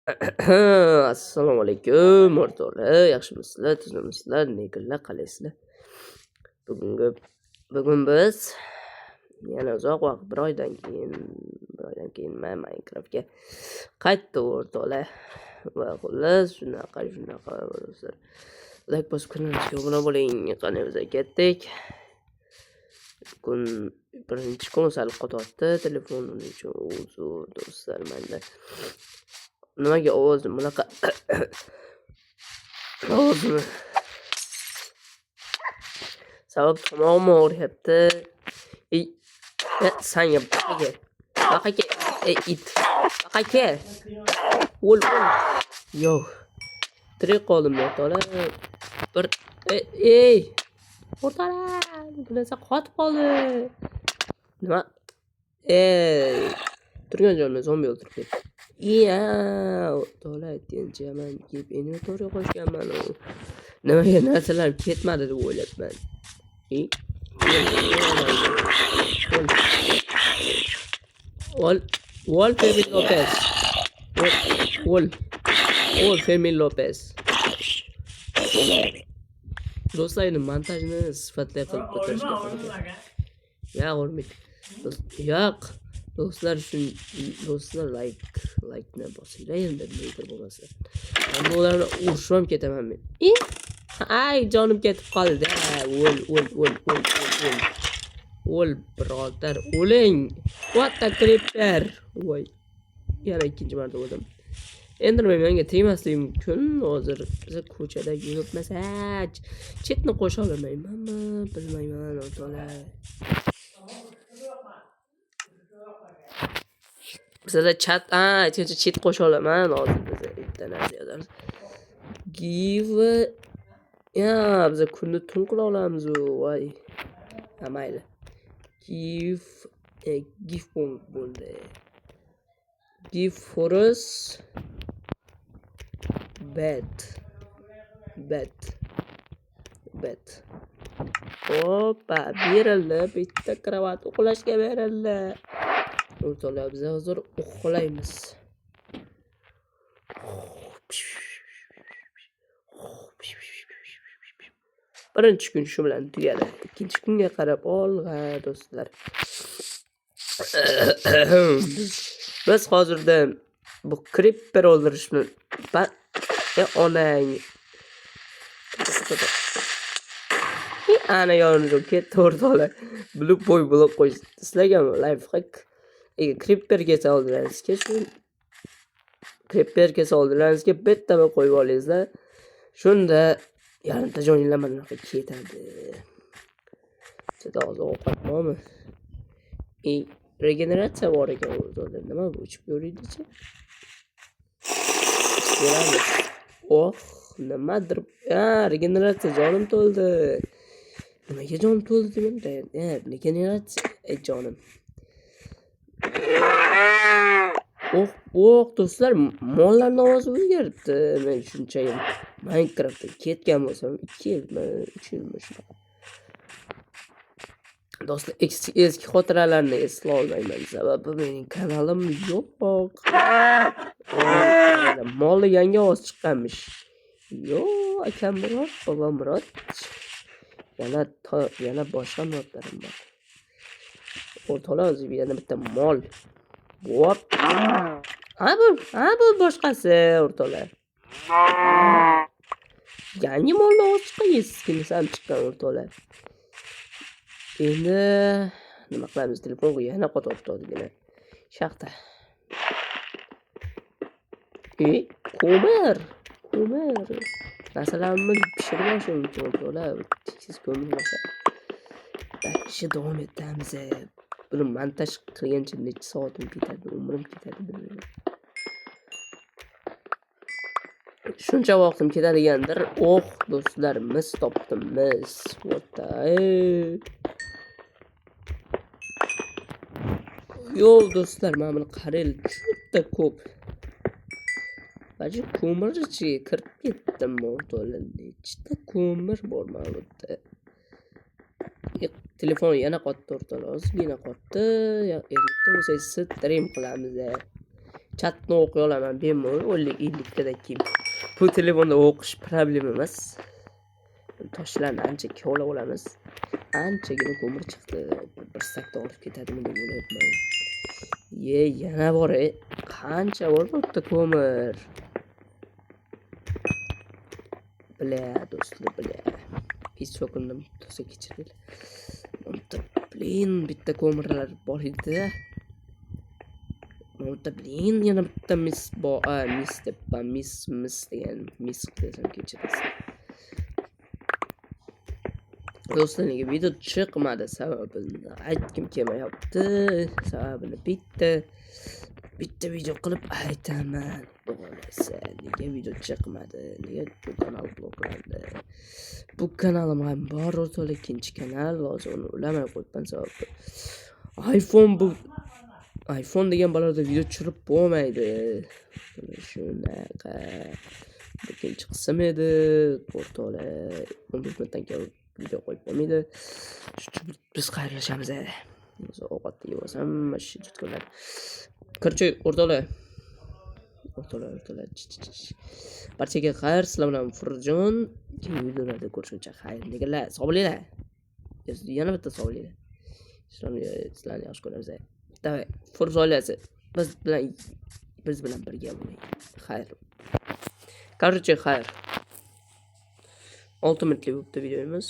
Assalomu alaykum, o'rtoqlar, yaxshimisizlar, tuzukmisizlar, nekunlar, qalaysizlar? Bugun biz yana uzoq vaqt, bir oydan keyin men Minecraftga qaytdi o'rtoqlar. Va xullas shunaqa do'stlar. Like bosib kanalimizga obuna bo'ling. Qani biz ketdik. Bugun birinchi kun sal qotyapti telefon, uning uchun uzr do'stlar menda. Nimaga ovozim bunaqa ovozim sabab tomog'im og'riyapti. Ey, sanga baqa ey it, baqa o'l o'l. Yo, tirik qoldim o'rtoqlar. Bir ey o'rtoqlar, bu narsa qotib qoldi. Nima? Ey, turgan joyimda zombi o'ldirib ketdi. Iya, o'rtoqlar, aytgancha man kelib inventorga qo'shganman u. Nimaga narsalar ketmadi deb o'ylabman. Ey, o'l. O'l Fermin Lopez. O'l, o'l. O'l Fermin Lopez. Do'stlar, endi montajni sifatli qilib ko'tarishga harakat. Yo'q, urmaydi. Yo'q. Do'stlar, shun do'stlar like-ni bosinglar endi nimadir bo'lmasa. Men ularni urishib ham ketaman men. Ay, jonim ketib qoldi. O'l, o'l, o'l, o'l, o'l, o'l. O'l, birodar, o'ling. What the creeper. Voy. Yana ikkinchi marta o'ldim. Enderman menga tegmasligi mumkin. Hozir biz ko'chada yuribmiz. Chetni qo'sha olmaymanmi, bilmayman o'rtoqlar. Bizada chat, aytgancha chet qo'sha olaman. Hozir biz bitta narsa yozamiz. Give ya, biz kunni tun qila olamiz u. Voy. Ha, mayli. Give give bo'ldi. Give for us bed. Bed. Bed. Hoppa, berildi. Bitta kravat uxlashga berildi. O'rtoqlar, biz hozir uxlaymiz. Birinchi kun shu bilan tugadi. Ikkinchi kunga qarab olg'a do'stlar. Biz hozirda bu creeper o'ldirish bilan onang. Ana yonimizda ketdi o'rtoqlar. Blue boy blok qo'yishdi. Sizlarga life hack. Agar creeper kelsa oldilaringizga shu creeper kelsa oldilaringizga bitta bir qo'yib olingizlar. Shunda yarimta joninglar mana bunaqa ketadi. Sizda hozir ovqat bormi? Regeneratsiya bor ekan o'rtoqlar. Nima bu? Ichib ko'ringizchi. Ichib ko'ramiz. Oh, nimadir. Ha, regeneratsiya, jonim to'ldi. Nimaga jonim to'ldi deyman? Regeneratsiya, jonim. Oh, oh do'stlar, mollarning ovozi o'zgaribdi. Men shuncha yil Minecraftdan ketgan bo'lsam, 2 yilmi, 3 yilmi shunaqa. Do'stlar, eski xotiralarni eslay olmayman, sababi mening kanalim yo'q. Molni yangi ovoz chiqqanmish. Yo'q, akam Murod, bobom Murod. Yana boshqa Murodlarim bor. O'rtoqlar, o'zi yana bitta mol. Hop. Ha bu boshqasi o'rtoqlar. Yangi molni ovozi chiqqan, eskisi ham chiqqan o'rtoqlar. Endi nima qilamiz? Telefon yana qotyapti ozgina. Shaxta. Ko'mir. Ko'mir. Narsalarimiz pishirib olish mumkin o'rtoqlar. Teksiz ko'mir bo'lsa. Ishi davom etamiz. Buni montaj qilgancha necha soatim ketadi, umrim ketadi bilmayman. Shuncha vaqtim ketadigandir. Oh, do'stlar, mis topdim, mis. What the Yo'q do'stlar, mana buni qaranglar, juda ko'p. Mana ko'mir ichiga kirib ketdim o'rtoqlar. Nechta ko'mir bor mana bu yerda. Telefon yana qotdi o'rtoqlar, ozgina qotdi. Erta bo'lsa stream qilamiz. Chatni o'qiy olaman bemalol 50 50 tadan keyin. Bu telefonda o'qish problema emas. Toshlarni ancha kovlab olamiz. Anchagina ko'mir chiqdi. Bir stakda olib ketadimi deb o'ylayapman. Ye, yana bor, e. Qancha bor bu yerda ko'mir? Бля, do'stlar, бля. Pis so'kindim, to'sa kechiringlar. Bitta, блин, bitta ko'mirlar bor edi. Bitta, блин, yana bitta mis bor, mis deb, mis degan, mis desam kechirasiz. Do'stlar, nega video chiqmadi, sababini aytgim kelmayapti. Sababini bitta video qilib aytaman. Xudo xohlasa, nega video chiqmadi? Nega bu kanal bloklandi? Bu kanalim ham bor o'rtoqlar, ikkinchi kanal. Hozir uni ulamay qo'yibman, sababi iPhone, bu iPhone degan baloda video tushirib bo'lmaydi. Mana shunaqa. Ikkinchi qism edi. O'rtoqlar, 15 minutdan keyin video qo'yib bo'lmaydi. Shuning uchun biz xayrlashamiz. O'zi ovqatni yeb olsam, mana shu tutganlar. Короче, o'rtoqlar. O'rtoqlar, o'rtoqlar. Barchaga xayr, sizlar bilan Furjon. Keyingi videolarda ko'rishguncha xayr. Deganlar, sog' bo'linglar. Yana bitta sog' bo'linglar. Sizlarni yaxshi ko'ramiz. Давай, Furz oilasi biz bilan birga bo'ling. Xayr. Короче, xayr. 6 minutlik bo'pti videomiz.